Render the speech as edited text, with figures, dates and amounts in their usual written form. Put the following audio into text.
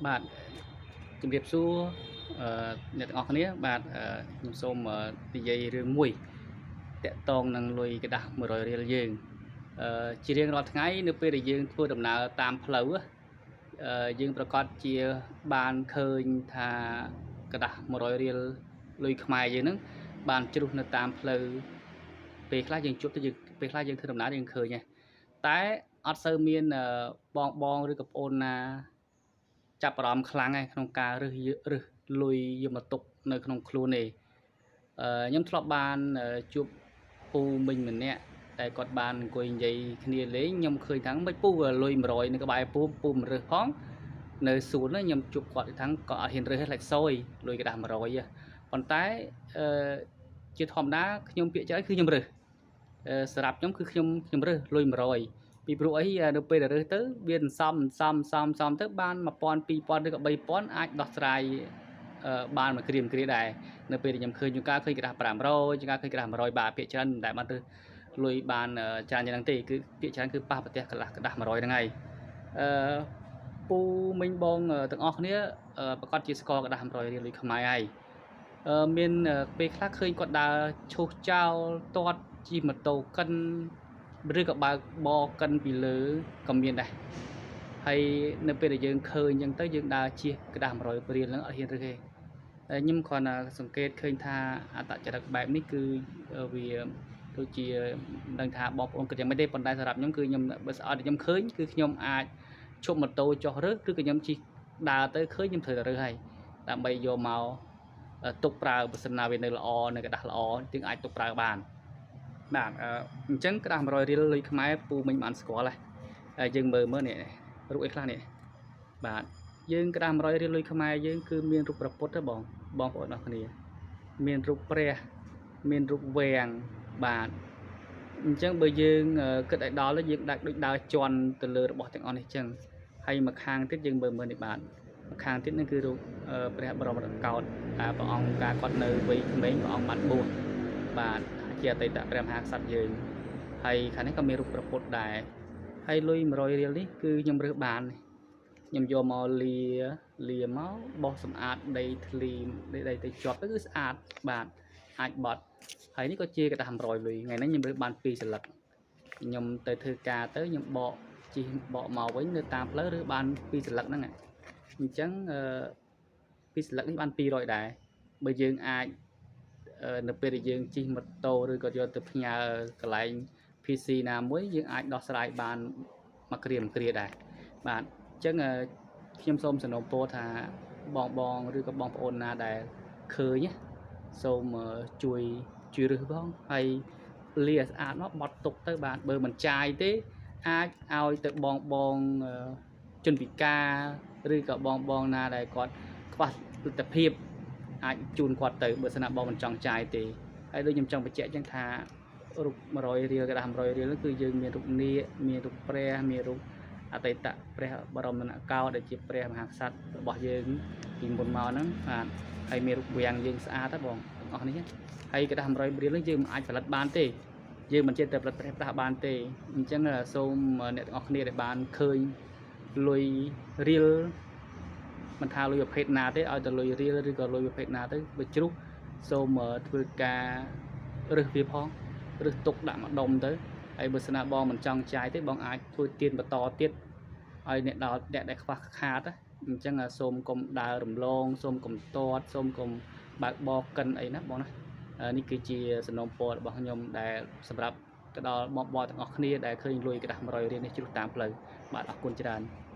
បាទជំរាបសួរអឺអ្នកទាំងអស់គ្នាបាទខ្ញុំសូមនិយាយរឿងមួយតាក់ទងនឹងលុយក្រដាស100រៀលយើងជារៀងរាល់ថ្ងៃនៅពេលដែលយើងធ្វើដំណើរតាមផ្លូវយើងប្រកាសជាបានឃើញថាក្រដាស100រៀលលុយខ្មែរយើងហ្នឹងបានជ្រុះនៅតាមផ្លូវពេលខ្លះយើងជួបទៅយើងពេលខ្លះយើងធ្វើដំណើរយើងឃើញដែរតែអត់សូវមានបងបងឬក៏ប្អូនណា ចាប់អារម្មណ៍ខ្លាំងហើយក្នុងការរើសរើសលុយយកមកទុកនៅក្នុងខ្លួនទេខ្ញុំធ្លាប់បានជួបពូមិញម្នាក់តែគាត់បានអង្គុយនិយាយគ្នាលេងខ្ញុំឃើញថាមិនពូលុយ100នៅក្បែរពូពូមិនរើសផងនៅសួនខ្ញុំជួបគាត់ថាក៏អត់ហ៊ានរើសទេខ្លាចសយលុយក្រដាស100ប៉ុន្តែអឺជាធម្មតាខ្ញុំពាក្យច្រើនគឺខ្ញុំរើសសម្រាប់ខ្ញុំគឺខ្ញុំរើសលុយ100ពីព្រោះអីនៅពេលដែលរើសទៅវាសន្សំសំសំសំទៅបាន1000 2000ឬក៏3000អាចដោះស្រាយបានមួយគ្រាមួយគ្រាដែរនៅពេលដែលខ្ញុំឃើញជួនកាលឃើញក្រដាស500ជួនកាលឃើញក្រដាស100បាទភាគច្រើនមិនដែលបានរើសលុយបានច្រើនយ៉ាងហ្នឹងទេគឺភាគច្រើនគឺប៉ះប្រទេសកន្លះក្រដាស100ហ្នឹងហើយអឺពូមីងបងទាំងអស់គ្នាប្រកាសជាស្គាល់ក្រដាស100រៀលលុយខ្មែរហើយមានពេលខ្លះឃើញគាត់ដើរឈុះចោលទាត់ជិះម៉ូតូកិនឬក៏បើកបរកិនពីលើក៏មានដែរហើយនៅពេលដែលយើងឃើញអញ្ចឹងទៅយើងដើរជិះក្រដាស100រៀលហ្នឹងអត់ហ៊ានរើសទេហើយខ្ញុំគ្រាន់តែសង្កេតឃើញថាអត្តចរិតបែបនេះគឺវាដូចជាមិនដឹងថាបងប្អូនគិតយ៉ាងម៉េចទេប៉ុន្តែសម្រាប់ខ្ញុំគឺខ្ញុំបើស្អត់ខ្ញុំឃើញគឺខ្ញុំអាចឈប់ម៉ូតូចុះរើសឬក៏ខ្ញុំជិះដើរទៅឃើញខ្ញុំត្រូវតែរើសហើយដើម្បីយកមកទុកប្រើបើសិនណាវានៅល្អនៅក្រដាសល្អយើងអាចទុកប្រើបានបាទអញ្ចឹងក្រដាស100រៀលលុយខ្មែរពូមិញបានស្គាល់ហើយយើងមើលមើលនេះរូបអីខ្លះនេះបាទយើងក្រដាស100រៀលលុយខ្មែរយើងគឺមានរូបព្រះពុទ្ធទេបងបងប្អូនអរគ្នាមានរូបព្រះមានរូបវាំងបាទអញ្ចឹងបើយើងគិតឲ្យដល់យើងដាក់ដូចដើរជន់ទៅលើរបស់ទាំងអស់នេះអញ្ចឹងហើយមួយខាងទៀតយើងមើលមើលនេះបាទមួយខាងទៀតនេះគឺរូបព្រះបរមរតកោដ្ឋតែព្រះអង្គកាលគាត់នៅវ័យក្មេងព្រះអង្គបានបួសបាទជាអតីតព្រះមហាក្សត្រយើងហើយខាងនេះក៏មានរូបព្រះពុទ្ធដែរហើយលុយ100រៀលនេះគឺខ្ញុំរើសបានខ្ញុំយកមកលាលាមកបោះសម្អាតដីធ្លីដីទៅជាប់ទៅគឺស្អាតបាទអាចបត់ហើយនេះក៏ជាក្រដាស100លុយថ្ងៃនេះខ្ញុំរើសបាន2សន្លឹកខ្ញុំទៅធ្វើការទៅខ្ញុំបកជិះបកមកវិញនៅតាមផ្លូវរើសបាន2សន្លឹកហ្នឹងអញ្ចឹងអឺ2សន្លឹកនេះបាន200ដែរបើយើងអាចនៅពេលដែលយើងជិះម៉ូតូឬក៏យកទៅផ្ញើកន្លែង PC ណាមួយយើងអាចដោះស្រាយបានមួយគ្រាមួយគ្រាដែរបាទអញ្ចឹងខ្ញុំសូមសំណូមពរថាបងបងឬក៏បងប្អូនណាដែលឃើញសូមជួយជួយរើសផងហើយលាឲ្យស្អាតមកបត់ទុកទៅបាទបើមិនចាយទេអាចឲ្យទៅបងបងជនពិការឬក៏បងបងណាដែលគាត់ខ្វះលទ្ធភាពអាចជូនគាត់ទៅបើសិនណាបងមិនចង់ចាយទេហើយដូចខ្ញុំចង់បញ្ជាក់អញ្ចឹងថារូប100រៀលក្រដាស100រៀលគឺយើងមានរូបនាគមានរូបព្រះមានរូបអតីតព្រះបរមរតកោដ្ឋដែលជាព្រះមហាក្សត្ររបស់យើងពីមុនមកហ្នឹងបាទហើយមានរូបវាំងយើងស្អាតហ៎បងទាំងអស់នេះហើយក្រដាស100រៀលនេះយើងមិនអាចផលិតបានទេយើងមិនចេះតែផលិតព្រះប្រាស់បានទេអញ្ចឹងសូមអ្នកទាំងអស់គ្នាដែលបានឃើញលុយរៀលមិនថាលុយប្រភេទណាទេឲ្យតែលុយរៀលឬក៏លុយប្រភេទណាទៅបើជ្រុះសូមធ្វើការរើសវាផងរើសទុកដាក់មួយដុំទៅហើយបើសិនណាបងមិនចង់ចាយទេបងអាចធ្វើទៀនបន្តទៀតឲ្យអ្នកដល់អ្នកដែលខ្វះខាតអញ្ចឹងសូមកុំដើររំលងសូមកុំទាត់សូមកុំបើកបរកិនអីណាបងណានេះគឺជាសំណូមពររបស់ខ្ញុំដែលសម្រាប់ទៅដល់បងប្អូនទាំងអស់គ្នាដែលឃើញលុយក្រដាស100រៀលនេះជ្រុះតាមផ្លូវបាទអរគុណច្រើន។